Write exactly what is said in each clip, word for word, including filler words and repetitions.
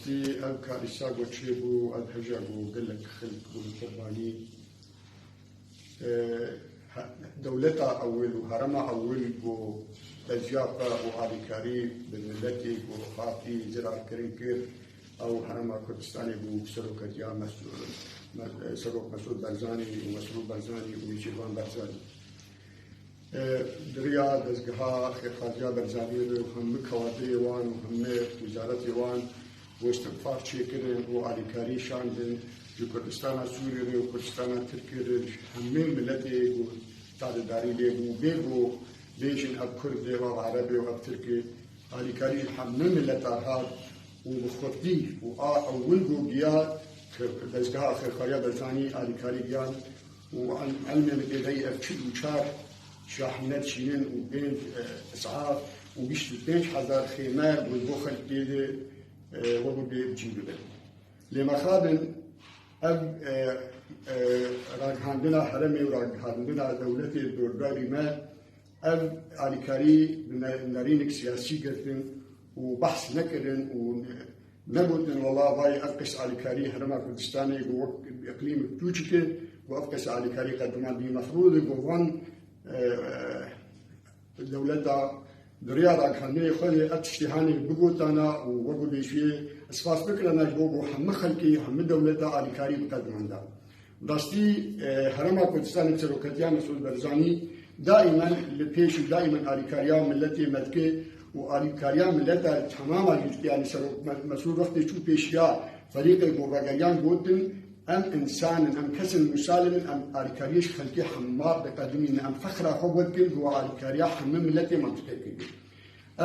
Ev karîsa ku çêbû, ev hêja ku gelek xelk bûn qurbanî. E, he-, dewleta ewil û herêma ewil ku beziyaka û alîkarî bi miletê ku hatî zirarkirin kir, ew herêma Kurdistanê bû, serokatiya Mesûd, Me-, Serok Mesûd Barzanî û Mesrûr Barzanî û Nêçîrvan Barzanî. E, di riya dezgeha xêrxwaziya Barzaniyê ve û hemû kawadirê wan û hemû wizaretê wan û îstîxfar çêkirin û alîkarî şandin ji Kurdistana Sûriyê ve û Kurdistana Tirkiyê ve, ji hemû miletê ku tadedarî lê bû, bê ku bêjin ev Kurd e û ev Ereb e û ev Tirk e, alîkarî ji hemû mileta hat û bi xurtî û a ewil ku giya dezgeha xêrxwaziya Barzanî alîkarî giyan û em, em ê bi têdayî ev çil û çar şahîne dişînin û pênc, e, isaf û bîst û pênc hezar xême bo xelkê de, e, wekî bê cî bibin. Lê mexabin ev, e, e, ragihandina herêmê û ragihandina dewletê dorberî me, ev alîkarî bi ne-, nerînek siyasî girtin û behs nekirin û negotin, wela vay ev qis alîkarî herêma Kurdistanê ku wek îqlîmek tûçik e, ku ev qis alîkarî qedimandî mefrûd e, ku van, e, dewleta di riya ragihandinê xwe de ev tiştê hanê bigotana û wek ku bêjiyê ispas bikirana ji bo ku hemû xelkê, hemû dewleta alîkarî biqedimanda. Rastî, e, herêma Kurdistanê serokatiya Mesûd Barzanî daîmen li pêş û daîmen alîkariya miletê me dike û alîkariya mileta temama jî dike. Yanî Serok Me-, Mesûd wextê çû pêşiya ferîqê ku vegeriyan gotin, em însan in, em kesên mûsal in, em alîkariyê ji xelkê hema diqedimînin, em fexra xwe wê dikin ku alîkariya hemû miletê me dike.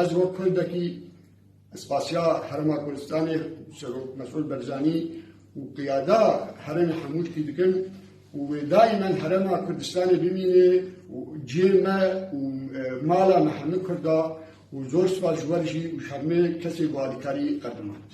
Ez wek Kurdekî spasiya Herêma Kurdistanê, Serok Mesûd Barzanî û qiyada herêmê hemû tiştî dikin û wê daîmen herêma Kurdistanê bimîne û cihê me û, e, mala me hemû Kurda û zor spas ji we jî û ji hemû kesê ku alîkarî qedimand.